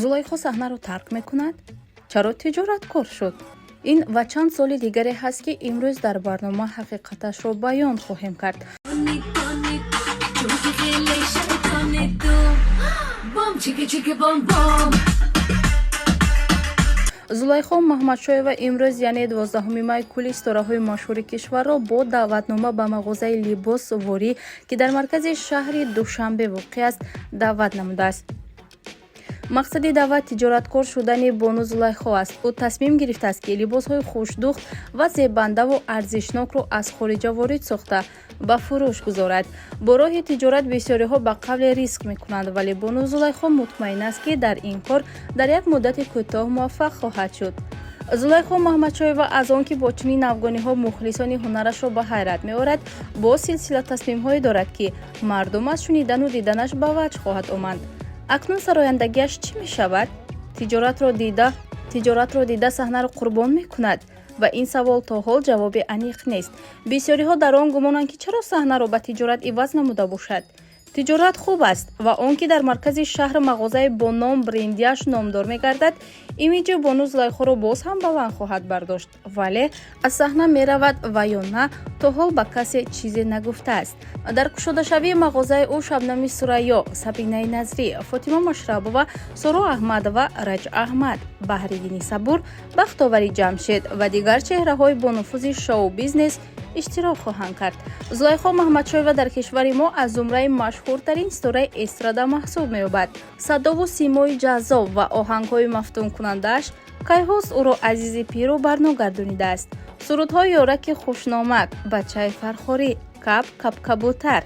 Зулайхо саҳнаро тарк мекунад? Чаро тиҷораткор шуд? Ин ва чанд суоли дигаре ҳаст, ки имрӯз дар барнома ҳақиқаташро баён хоҳем кард. Зулайхо Маҳмадшоева имрӯз, яъне 12 май, кулли ситораҳои машҳури кишварро бо даъватнома ба мағозаи либос ворӣ, ки дар маркази шаҳри Душанбе воқеъ аст, даъват намудааст. Мақсади даъват тиҷораткор шудани бону Зулайхо аст. Ӯ тасмим гирифтааст, ки либосҳои хушдухт ва зебандаву арзишнокро аз хориҷа ворид сохта ба фурӯш гузорад. Бо роҳи тиҷорат бисёриҳо ба қавле риск мекунанд, вале бону Зулайхо мутмаин аст, ки дар ин кор дар як муддати кӯтоҳ муваффақ хоҳад шуд. Зулайхо Маҳмадшоева аз он ки бо чунин навгониҳо мухлисони ҳунарашро ба ҳайрат меорад, бо силсила тасмимҳое дорад, ки мардум аз шунидану диданаш ба ваҷд хоҳад омад. Акнун сарояндагиаш чӣ мешавад? Тиҷоратро дида саҳнаро қурбон мекунад? Ва ин савол то ҳол ҷавоби аниқ нест. Бисёриҳо дар он гумонанд, ки чаро саҳнаро ба тиҷорат иваз намуда бошад. Тиҷорат хуб аст ва он ки дар маркази шаҳр мағозаи бо ном брендиаш номдор мегардад, имиҷи бону Зулайхоро боз ҳам баланд хоҳад бардошт. Вале аз саҳна меравад ва ё на, то ҳол ба касе чизе нагуфтааст. Дар кушодашавии мағозаи ӯ Шабнами Сурайё, Сабинаи Назрӣ, Фотима Машрабова, Соро Аҳмадова, Раҷ Аҳмад, Баҳриддини Сабур, Бахтовари Ҷамшед ва дигар чеҳраҳои бонуфузи шоу-бизнес иштирок хоҳанд кард. Зулайхо Маҳмадшоева дар кишвари мо аз зумраи машҳуртарин ситораи эстрада маҳсуб меёбад. Садову симои ҷаззоб ва оҳангҳои мафтункунандааш кайҳост ӯро азизи пиру барно гардонидааст. Сурудҳои Ёраки хушномак, Бачаи Фархорӣ, Кап капкабутар,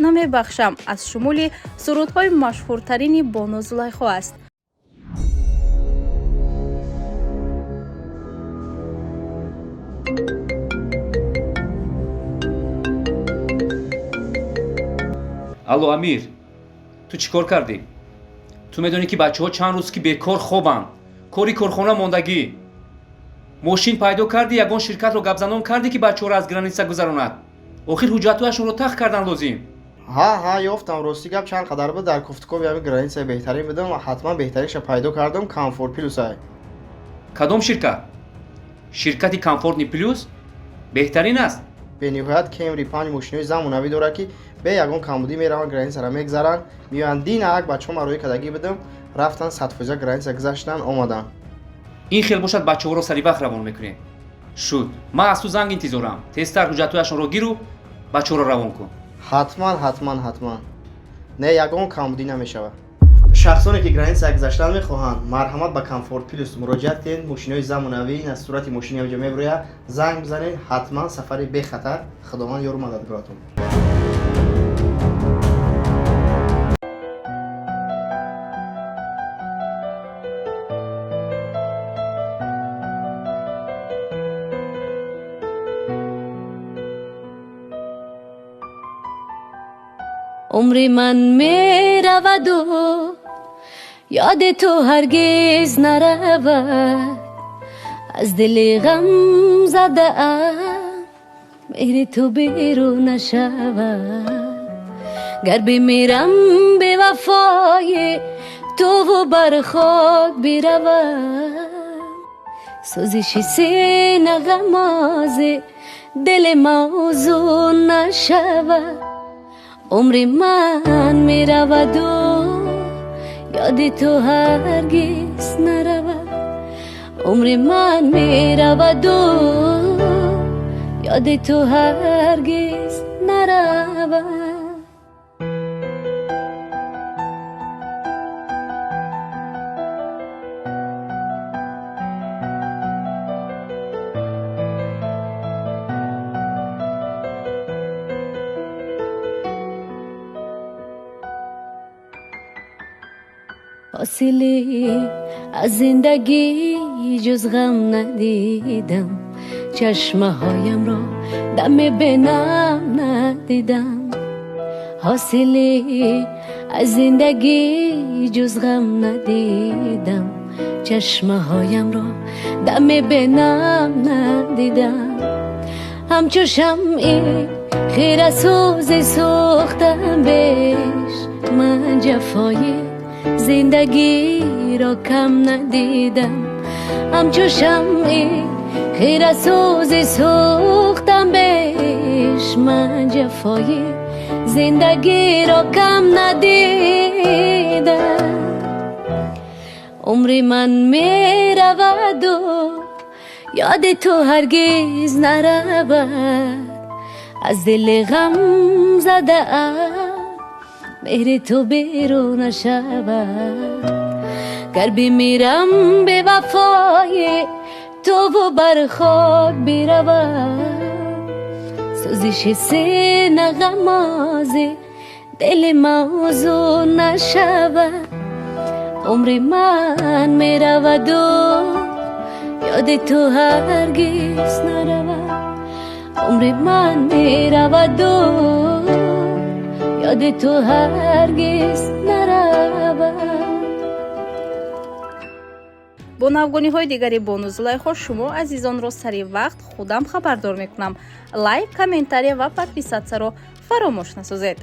Намебахшам аз шумули сурудҳои машҳуртарини бону Зулайхо аст. Алло, Амир, ту чӣ кор кардӣ? Ту медонӣ, ки бачаҳо чанд рӯз ки бекор хобанд, кори корхона мондагӣ. Мошин пайдо кардӣ? Ягон ширкатро гапзанон кардӣ, ки бачаҳоро аз граница гузаронад? Охир ҳуҷҷатҳояшонро тах кардан лозим. Ҳа, ёфтам. Рости гап, чанд қадар буд, дар кофтукови ҳами границаи беҳтарин будам ва ҳатман беҳтаринша пайдо кардам. Комфорт Плюсай. Кадом ширкат? Ширкати Комфортный Плюс беҳтарин аст. Бениҳоят Кемри панҷ мошинои замонавӣ дорад, ки бе ягон камбудӣ мераванд, границара мегзаранд, меоянд. Дина як бачаҳо ма роҳӣ кардагӣ будам, рафтан, 100% граница гузаштан, омаданд. Ин хел бошад, бачаҳоро сари вақт равон мекунем. Шуд, ман аз ту занг интизорам. Тезтар ҳуҷҷатҳояшонро гиру бачаҳоро равон кун. Ҳатман, ҳатман, ҳатман. Не, ягон камбудӣ намешавад. Шахсоне ки граница гузаштан мехоҳанд, марҳамат, ба Комфорт Плюс муроҷиат кунед. Мошинои замонавӣ, ин аз сурати мошини ҳамҷо мебирояд. Занг бизанед, ҳатман сафари бехатар. Худованд ёру мададгоратон. Умри ман мераваду ёди ту ҳаргиз наравад аз дили ғам задаам, меҳри ту берун нашавад. Гар бимирам бевафои туву бар хок биравам, сӯзиши сина ғамози дили мавзун нашавад. Умри ман мераваду ёди ту ҳаргиз наравад. Умри ман мераваду ёди ту ҳаргиз наравад. Ҳосилӣ аз зиндагӣ ҷуз ғам надидам, чашмаҳоямро даме бенам надидам. Ҳосилӣ аз зиндагӣ ҷуз ғам надидам, чашмаҳоямро даме бенам надидам. Ҳамчу шамъи хирасӯзи сӯхтам беш ман ҷафои Зиндагиро кам надидам, ҳамчу шамъи хирасӯзи сӯхтам беш. Ман ҷафои зиндагиро кам надидам. Умри ман мераваду ёди ту ҳаргиз наравад. Аз дили ғам задаам меҳри ту берун нашавад. Гар бимирам бевафои туву бар хок биравам, сӯзиши сина ғамози дили мавзун нашавад. Умри ман мераваду ёди ту ҳаргиз наравад. Умри ман мераваду ёди ту ҳаргиз наравад. Бо навгониҳои дигари Бону Зулайхо шумо азизонро сари вақт худам хабардор мекунам. Лайк, комментария ва подписаться ро фаромӯш насозед.